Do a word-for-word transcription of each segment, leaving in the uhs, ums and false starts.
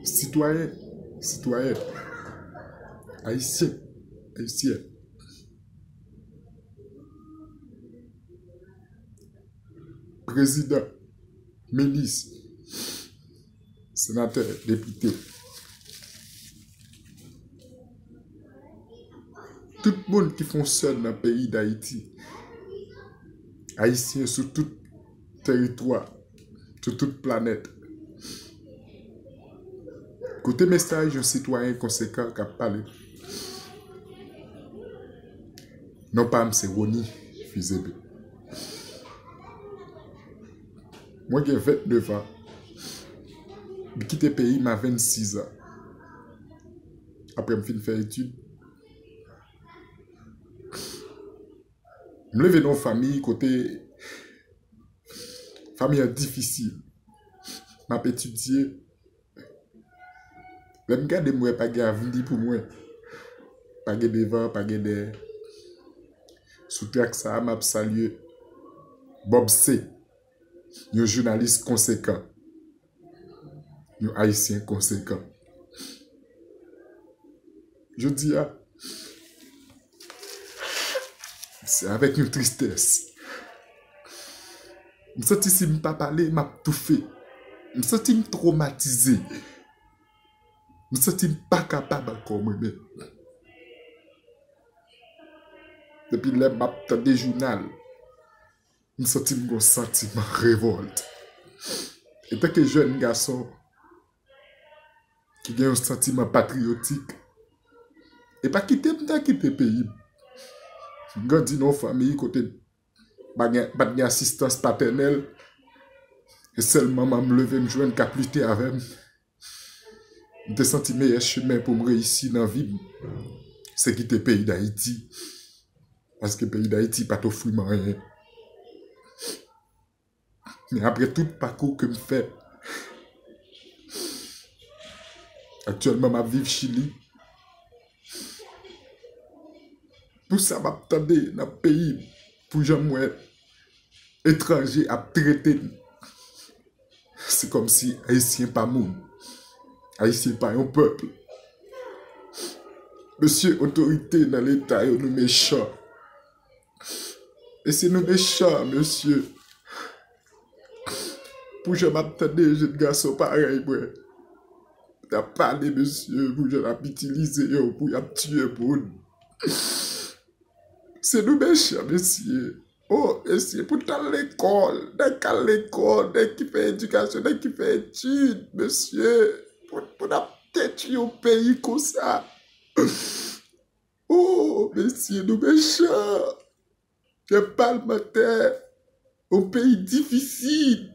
Sitwayen, sitwayèn, Ayisyen, Ayisyèn, prezidan, minis, senatè, depite, tout moun ki fonksyòn nan peyi Dayiti, Ayisyen sou tout teritwa, sou tout planèt. Koute mesaj yon sitwayen konsekan k ap pale. Non pa m se Rony Fizeme. Mwen gen vennnev an. M kite peyi m a vennsis an. Apre m fin fè etid, m leve nan yon fanmi kote fanmi an difisil. M ap etidye. Lè m gade, m wè pa gen avni pou mwen. Pa gen devan, pa gen dèyè. Sou trak sa a, m ap salye Bob C, yon jounalis konsekan, yon Ayisyen konsekan. Jodi a, se avèk yon tristès. M santi si m pa pale, m ap toufe. M santi m twomatize. M santi m pa kapab ankò mwen menm. Depi lè m ap tande jounal, m santi m gen yon santiman revòlt. Etanke jèn gason ki gen yon santiman patriyotik, e pa kite m ta kite peyi m. M grandi nan yon fanmi kote pa gen, pa t gen asistans patènèl. E sèl manman m leve m jwenn k ap lite avè m. M te santi meyè chemen pou m reyisi nan vi m, se kite peyi Dayiti. Paske peyi Dayiti pa t ofri m anyen. Men apre tout pakou ke m fè, aktyèlman m ap viv Chili. Pou sa m ap tande nan peyi m, pou jan m wè etranje ap trete n, se kòmsi Ayisyen pa moun. Ayisyen pa yon pèp. Mesye otorite nan Leta yo, nou mechan. Mesye, nou mechan, mesye. Pou jan m ap tande jèn gason parèy mwen, y ap pale, mesye, pou jan y ap itilize yo, pou y ap tiye moun. Se nou mechan, mesye. O, mesye, pou t al lekòl, nèg k al lekòl, nèg ki fè edikasyon, nèg ki fè etid, mesye, pou, pou n ap detwi yon peyi konsa. O, mesye, nou mechan. Gen palmantè, yon peyi difisil.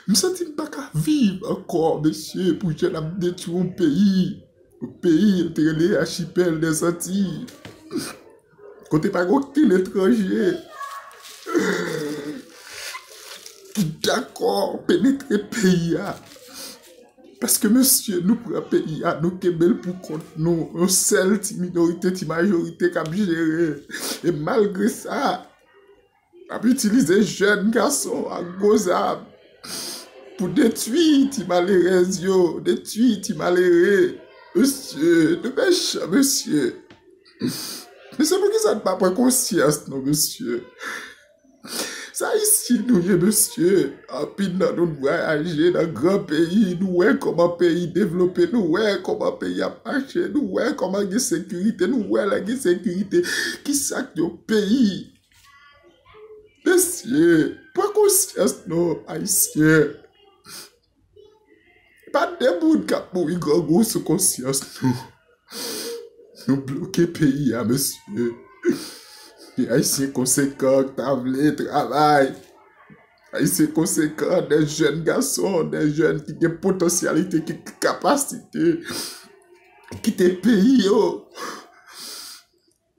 M santi m pa ka viv ankò, mesye, pou jan n ap detwi yon peyi. Yon peyi yo te rele Archipel des Antilles. Kote pa gen okenn etranje ki dakò penetre peyi a. Paske, mesye, nou pran peyi a, nou kenbe l pou kont nou. Yon sèl ti minorite, ti majorite k ap jere. E malgre sa, n ap itilize jèn gason ak gwo zam pou detwi ti malerèz yo, detwi ti malere. Mesye, nou mechan, mesye. Mesye, poukisa n pa pran konsyans, non, mesye? Se Ayisyen nou ye, mesye. Anpil nan nou, n vwayaje nan gran peyi, nou wè kòman peyi devlope, nou wè kòman peyi ap mache, nou wè kòman gen sekirite, nou wè lè gen sekirite. Kisa k yon peyi? Mesye, pran konsyans non, Ayisyen. Pa de moun k ap mouri grangou sou konsyans nou. Nou bloke peyi a, mesye. Gen Ayisyen konsekan k ta vle travay. Ayisyen konsekan, de jèn gason, de jèn ki gen potansyalite, ki gen kapasite. Kite peyi yo.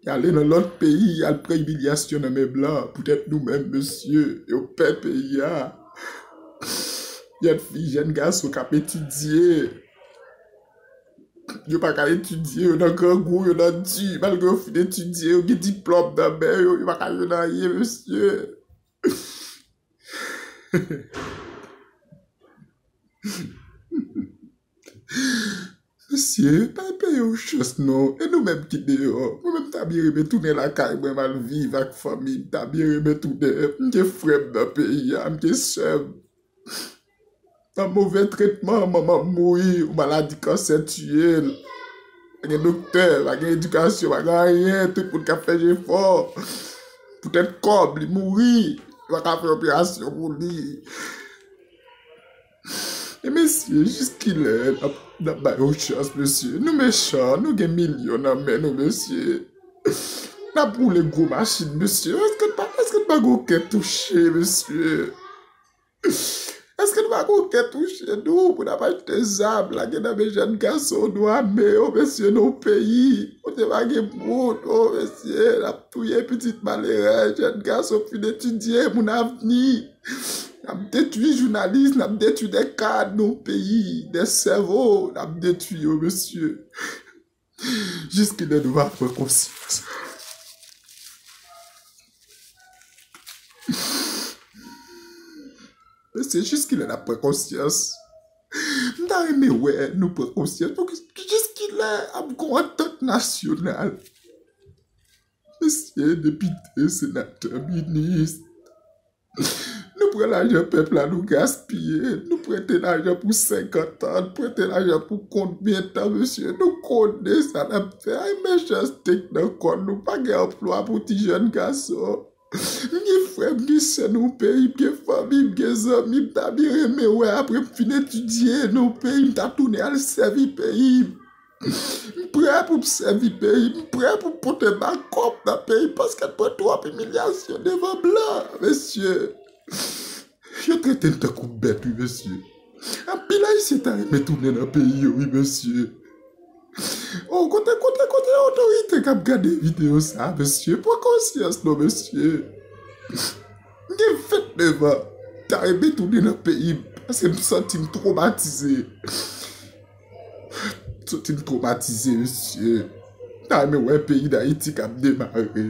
Y ale nan lòt peyi, y al pran imilyasyon nan men blan. Poutèt nou menm, mesye, yo pè peyi a. Jèn fi, jèn gason k ap etidye. Yo pa ka etidye, yo nan grangou, yo nan di. Malgre yo fin etidye, yo gen diplòm nan men yo, yo pa ka jwenn anyen, mesye. Mesye, bay peyi yon chans non. E nou menm ki deyò? Mwen menm, m ta byen renmen tounen lakay mwen, m al viv ak fanmi m. M ta byen renmen tounen. M gen frè m nan peyi a, m gen sè m. Nan move tretman, manman m mouri, yon maladi kansè tiye l. Pa gen doktè, pa gen edikasyon, pa gen anyen. Tout moun k ap fè jefò. Poutèt kòb, li mouri. Yo pa ka fè operasyon pou li. E mesye, jiskilè n ap, n ap bay yon chans, mesye? Nou mechan, nou gen milyon nan men nou, mesye. N ap woule gwo machin, mesye. Èske n pa, èske n pa gon kè touche, mesye? Èske n pa gon kè touche, nou, pou n ap achte zam, lage nan men jèn gason nou ame yo, mesye, nan yon peyi kote pa gen moun, o, mesye, n ap touye pitit malere, jèn gason fin etidye, moun avni. N ap detwi jounalis, n ap detwi de kad nan yon peyi, de sèvo, n ap detwi yo, mesye. Jiskilè nou va pran konsyans? Mesye, jiskilè n ap pran konsyans? M ta renmen wè nou pran konsyans. Pou ki, jiskilè ap gon antant nasyonal? Mesye, depite, senatè, minis, nou pran lajan pèp la, nou gaspiye. Nou prete lajan pou senkant an, nou prete lajan pou konbyen tan, mesye? Nou konnen sa n ap fè. Ay, mechanste k nan kò nou. Pa gen anplwa pou ti jèn gason. M gen frè, m gen sè nan yon peyi, m gen fanmi, m gen zanmi, m ta byen renmen wè apre m fin etidye nan yon peyi, m ta tounen al sèvi peyi m. M prè pou m sèvi peyi m, m prè pou m pote makòp nan peyi m, paske n pran twòp imilyasyon devan blan, mesye. Yo trete n tankou bèt, wi, mesye. Anpil Ayisyen ta renmen tounen nan peyi yo, wi, mesye. O, kote, kote, kote otorite k ap gade videyo sa, mesye? Pran konsyans non, mesye. M gen vennèf an. M ta renmen tounen nan peyi m, paske m santi m twomatize. M santi m twomatize, mesye. M ta renmen wè peyi Dayiti k ap demare.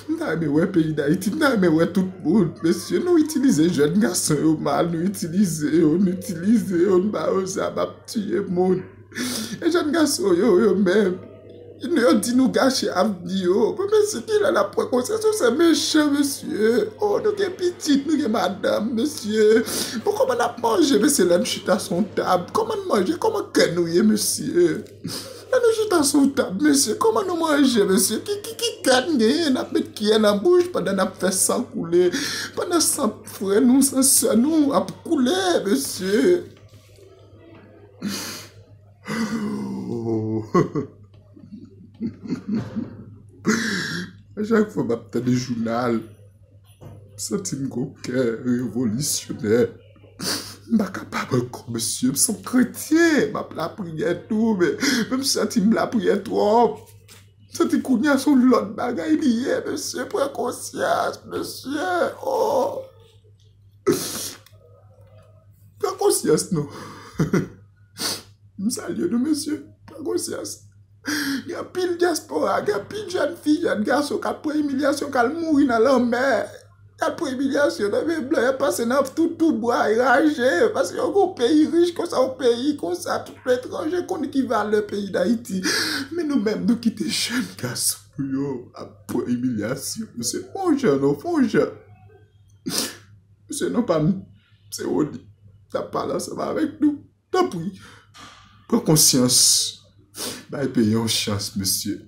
M ta renmen wè peyi Dayiti, m ta renmen wè tout moun. Mesye, nou itilize jèn gason yo mal, nou itilize yo, nou itilize yo, nou ba yo zam ap tiye moun. E jèn gason yo, yo menm, yo di nou gache avni yo. Bon, mesye, kilè n ap pran konsyans? Yo se mechan, mesye. O, nou gen pitit, nou gen madanm, mesye. Bon, kòman n ap manje, mesye, lè n chita sou yon tab? Kòman n manje? Kòman kè nou ye, mesye? Lè nou chita sou tab, mesye, kòman nou manje, mesye? Ki, ki, ki kè n genyen? N ap met kiyè nan bouch pandan n ap fè san koule, pandan san frè nou, san sè nou ap koule, mesye. A chak fwa m ap tande jounal, m santi m gon kè revolisyonè. M pa kapab ankò, mesye. M se yon kretyen, m ap lapriyè tou, men, men m santi m lapriyè twòp. M santi kounye a se yon lòt bagay li ye, mesye. Pran konsyans, mesye. O! Pran konsyans non. M salye nou, mesye. Pran konsyans. Gen anpil dyaspora, gen anpil jèn fi, jèn gason k ap pran imilyasyon, k al mouri nan lanmè. K al pran imilyasyon nan men blan, y ap pase nan tout, tout bwa, y raje, paske yo gon peyi rich konsa, yon peyi konsa, tout etranje konn ki valè peyi Dayiti. Men nou menm, nou kite jèn gason nou yo ap pran imilyasyon. Mesye, fè yon jan non, fè yon jan. Mesye, non pa m, se Rony, k ap pale ansanm avèk nou. Tanpri, pran konsyans. Bay peyi yon chans, mesye.